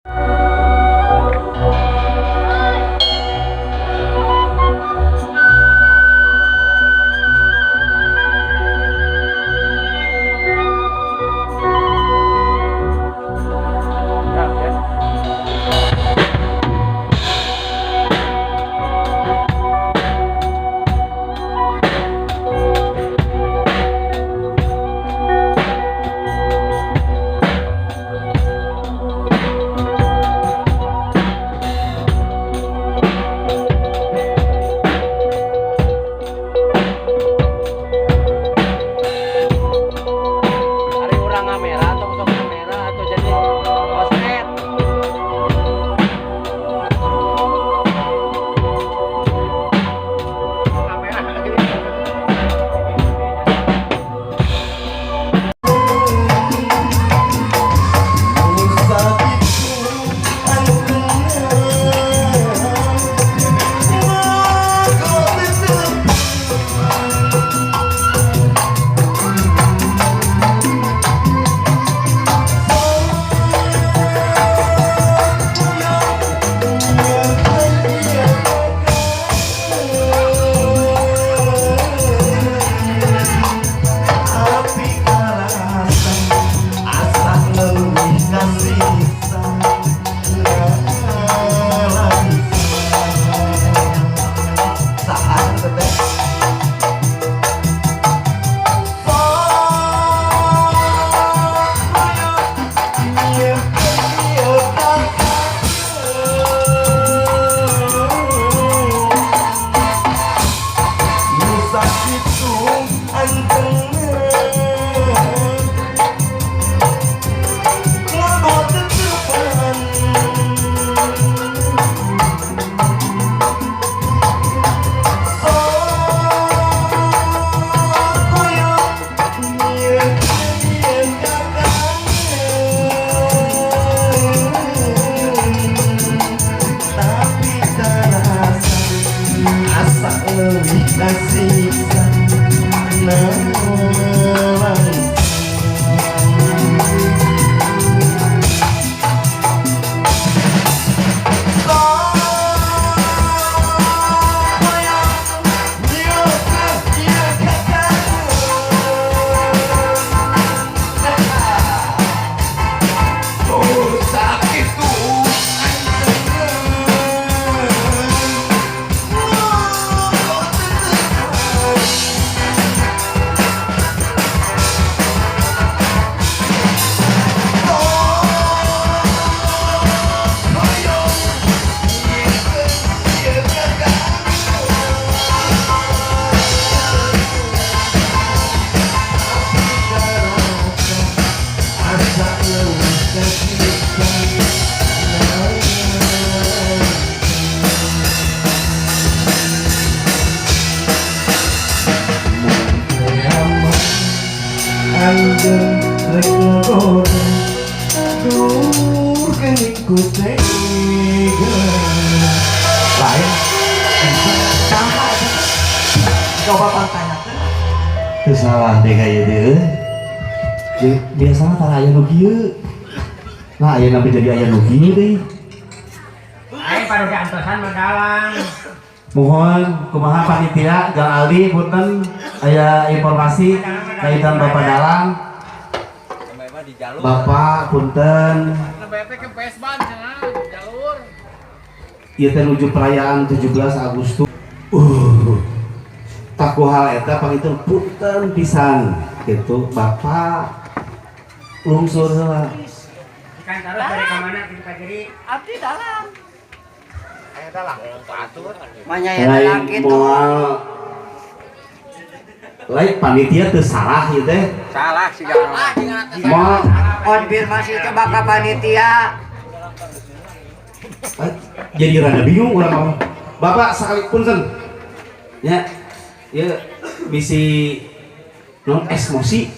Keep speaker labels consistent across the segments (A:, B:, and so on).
A: Ari urang ngamera atau sok kamera atau jadi osnet.
B: Lain sama coba tanyakan.
C: Teu salah deh kayak dia. Biasanya tara aya nu kieu. Nah, aya sampai jadi aya nu kieu deui.
D: Aing pada antosan mah dalang.
C: Mohon kumaha panitia Gang Aldi punten aya informasi kaitan Bapak Dalang. Bapak punten. Ieu teh nuju perayaan 17 Agustus. Taku hal eta pangitu punten pisan gitu Bapak lungsur heula.
D: Ikan tarus dari ka mana kitu ka jadi.
A: Abdi dalang.
E: Manya ya dalang
C: Lain
E: gitu.
C: moal lain panitia teu salah ieu teh.
E: Salah sih jangan.
C: Moal
E: Konfirmasi coba ke panitia.
C: Jadi rada bingung urang mah. Bapak sekali punten. Ya. Ya bisi non emosi.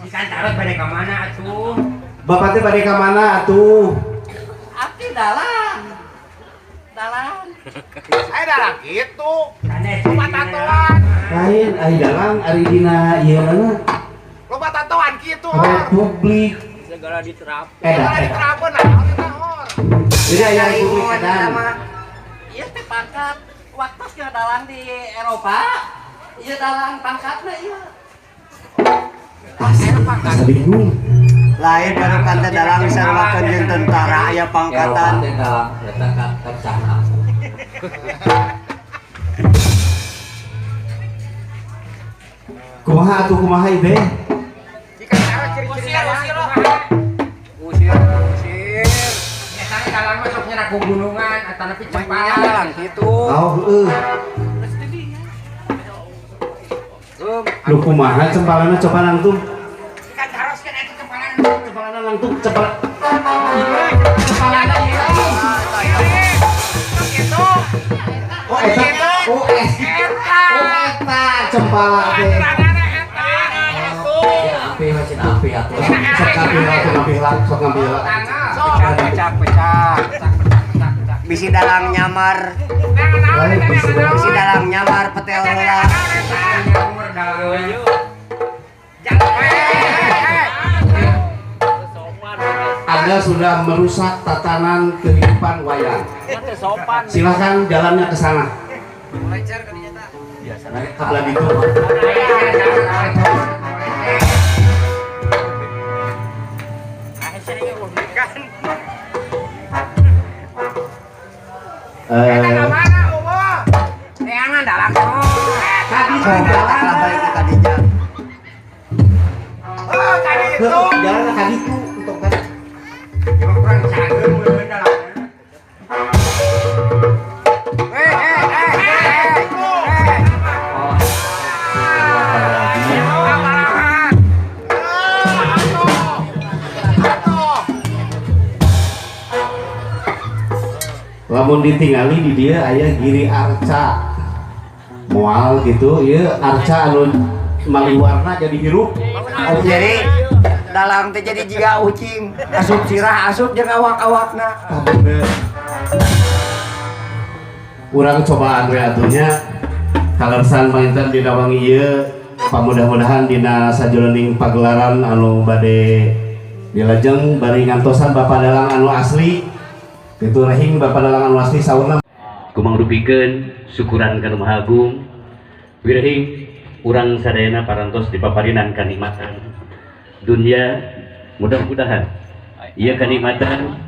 D: Ikan tarus pada ka mana atuh?
C: Bapak teh bade ka mana atuh?
A: Abdi dalang. Dalang.
B: Saya dalang gitu.
D: Sanes.
B: Loba tatoan.
C: Lain ari dalang ari dina ieu mana?
B: Loba tatoan gitu.
C: Kabar publik.
A: Segala diterapkan.
C: Edan.
B: Diterapkeun naon eta hor.
C: Jadi aya
E: Karimun
C: republik
E: eta
C: edan.
E: mah.
A: Iya teh pangkat waktu ke dalang di Eropa. Iya dalang pangkatna iya.
C: Asa bingung.
E: Lain baru kan teh dalang sarwakeun jeung tentara aya pangkatan.
A: Eropa teh dalang eta ka kancana.
C: Kumaha atuh kumaha ieu?
D: Jika cara ciri-ciri dalang kumaha?
E: Usir, usir.
D: Biasanya dalang mah sok nyerak gunungan atanapi
E: Manya
D: cempalan.
E: dalang kitu.
C: Oh, heueuh. Lu kumaha cempalana coba nangtung.
D: Jika caroskeun eta cempalan.
C: Cempalana nangtung cempal.
D: Cempalana ieu.
C: Oh eta. Oh es. Oh eta cempala teh.
A: Api masih api atuh.
C: Sok ngambil lah, sok ngambil lah, sok ngambil lah.
E: Pecah, pecah, pecah. Bisi dalang nyamar,
C: Lain bisa
E: bisi dalang nyamar petel heula.
D: Nyamur dalang.
C: Anda sudah merusak tatanan kehidupan wayang. Silahkan jalannya ke sana. Kabla itu.
D: Neangan dalang.
C: Tadi
E: Goblok lah balik ke kadinya.
B: Oh, tadi itu.
C: Jalan ka ditu untuk tadi.
D: Kurang cageun meureun dalang.
E: Eh, eh, eh, eh, eh.
C: Lamun ditingali di dia aya Giri Arca. Moal gitu, ieu arca anu maliwarna jadi hirup.
E: Oh, jadi dalang teh jadi jiga ucing, asup sirah asup jeung awak-awakna.
C: Ah, bener. Urang cobaan we atunya kalersan panginten dina wangi ieu pamudah-mudahan dina sajroning pagelaran anu bade dilajeng bari ngantosan Bapak Dalang anu asli itu rehing Bapak Dalang anu asli saurna
F: kumangrupikeun syukuran ka Nu Maha Agung wirehing urang sadayana parantos dipaparinan kanikmatan dunia mudah-mudahan ieu kanikmatan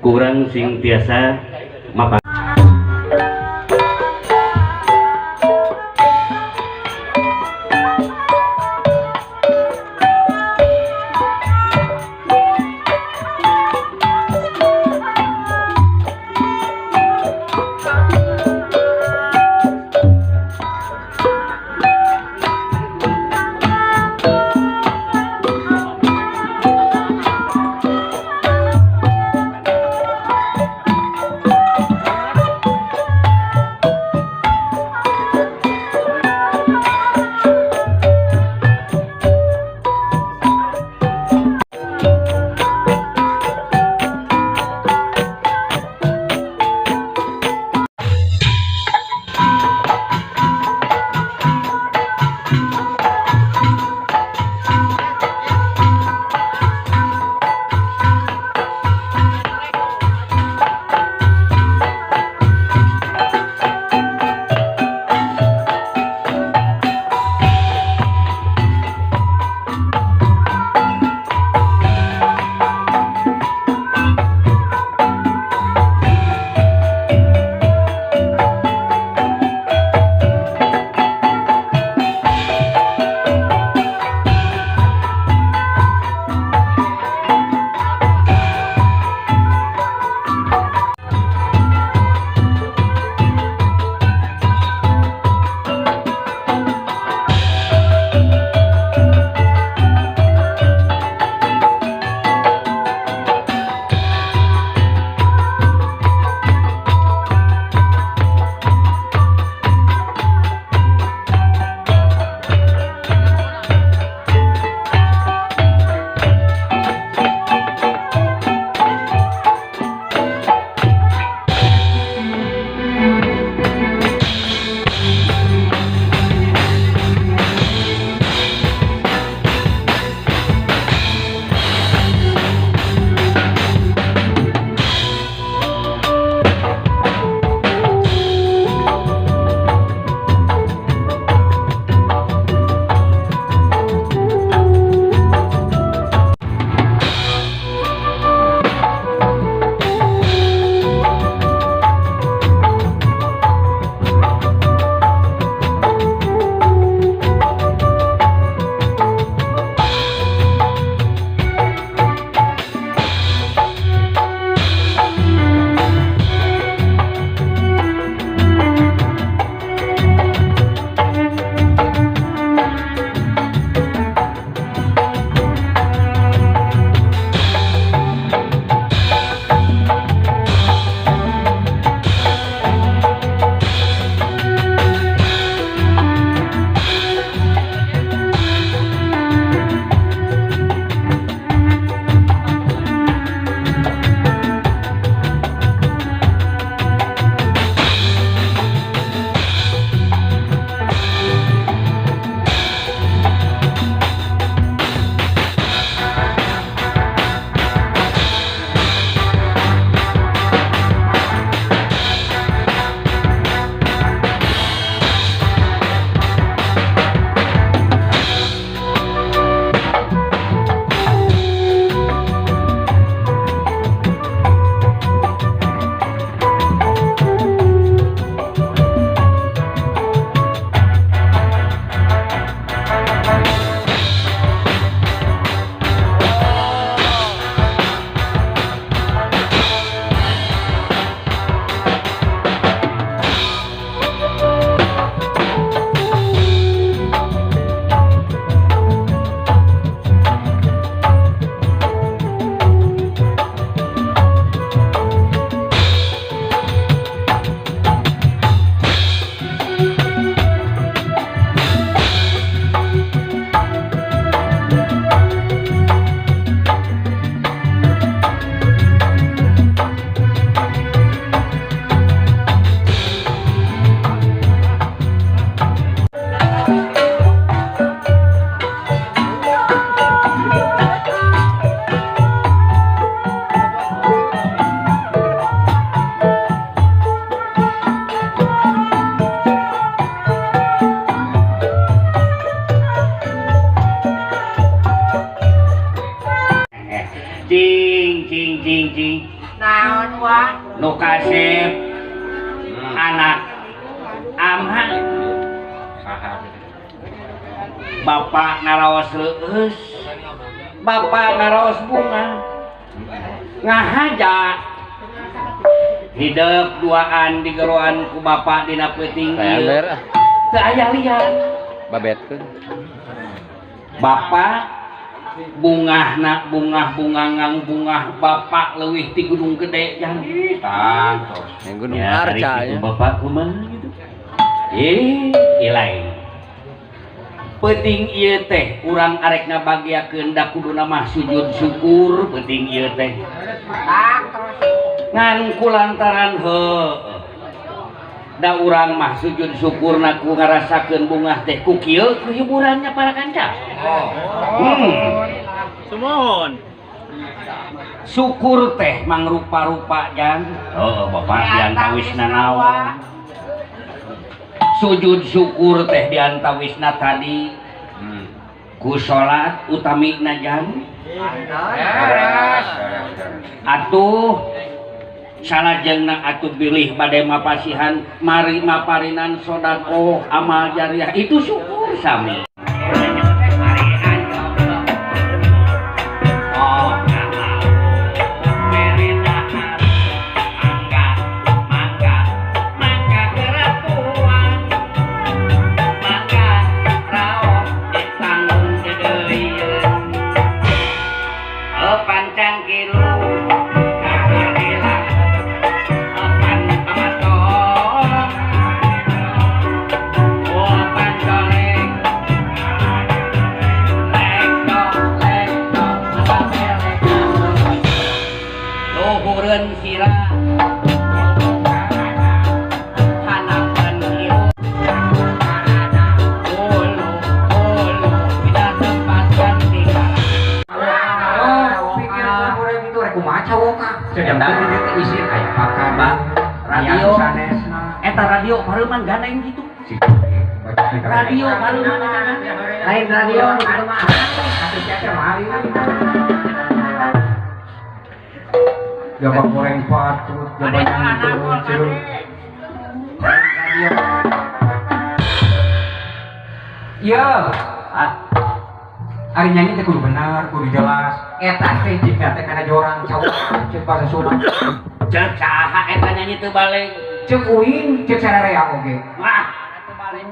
F: kurang sing tiasa mapa. Cing cing cing cing.
D: Naon wa?
F: Nu kasep anak amha. Bapak ngaraos leueus. Bapak ngaraos bunga. Ngahaja. Hidep duaan digeroan ku bapak dina peuting ieu. Teu aya lian.
G: Babetkeun.
F: Bapak bungahna bungah-bunga ngang bungah bapak leuwih ti Gunung Gede jang.
G: Tangtos. Yang Gunung Arca ya.
F: Bapak kumaha gitu. Ilai. Peuting ieu teh urang arek ngabagiakeun da kuduna mah sujud syukur peuting ieu teh. Ngan kulantaran heuh. Da urang mah sujud syukurna ku ngarasakeun bungah teh ku kieu ku hiburannya para kanca.
D: Sumuhun.
F: Syukur teh mangrupa-rupa jang. Heuh bapak diantawisna naon. Sujud syukur teh diantawisna tadi. Ku salat utamina jang. Atuh salajengna atuh bilih bade mapasihan mari maparinan sedekah amal jariah itu syukur sami. Radio eta radio pareuman gandeng gitu. Radio pareuman eta gandeng.
E: Lain radio anu mah.
H: Jaba goreng patut, jaba nyanyi. Iya. Ari nyanyi teh kudu bener, kudu jelas. Eta teh jika teh kana jorang cawak ceuk bahasa Sunda.
F: Ceuk saha eta nyanyi teu balik?
H: Ceuk uing, ceuk sararea oge.
F: Wah, teu balik.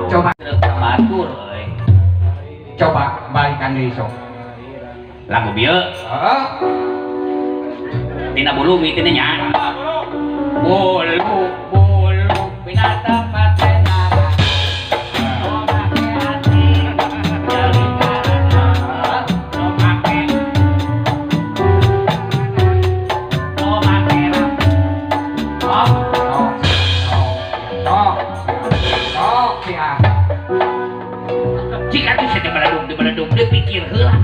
H: Coba
F: batur euy.
H: Coba balikan deui sok.
F: Lagu bieu.
H: Heeh.
F: Tina bulu mi tina nya. Bulu bulu binatang patena. Jika tuh saya beleduk dia pikir heula.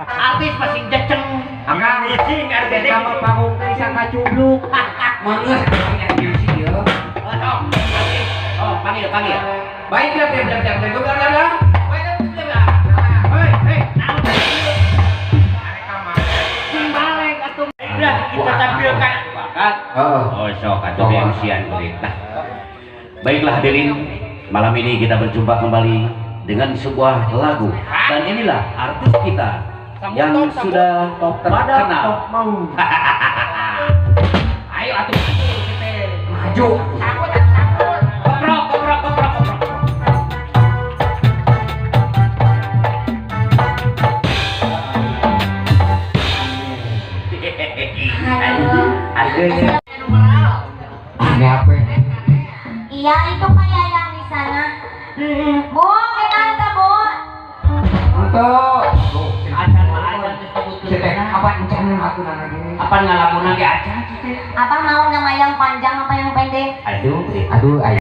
F: Artis masih jeceng.
E: Enggak ngicing artis sama panggung teh sangka cubluk.
H: Mangeus artis ieu.
F: Oh, panggil, panggil.
H: Baiklah, bla. Hei, hei.
F: Udah kita tampilkan bakat. Oh, sok atuh MC-an berita. Baiklah hadirin, malam ini kita berjumpa kembali dengan sebuah lagu dan inilah artis kita yang sudah terkenal. Ayo atuh
H: maju.
D: Sangkut, sangkut.
F: Koprok, koprok, koprok, koprok.
I: Iya, itu kayak yang di sana. Bu, kenapa Bu?
H: Untuk
F: acan mah acan disebutkeun.
H: Apa encan aku nanya.
F: Apa ngalamun ge acan?
I: Apa mau nama yang panjang apa yang pendek?
F: Aduh,
H: aduh, ayo.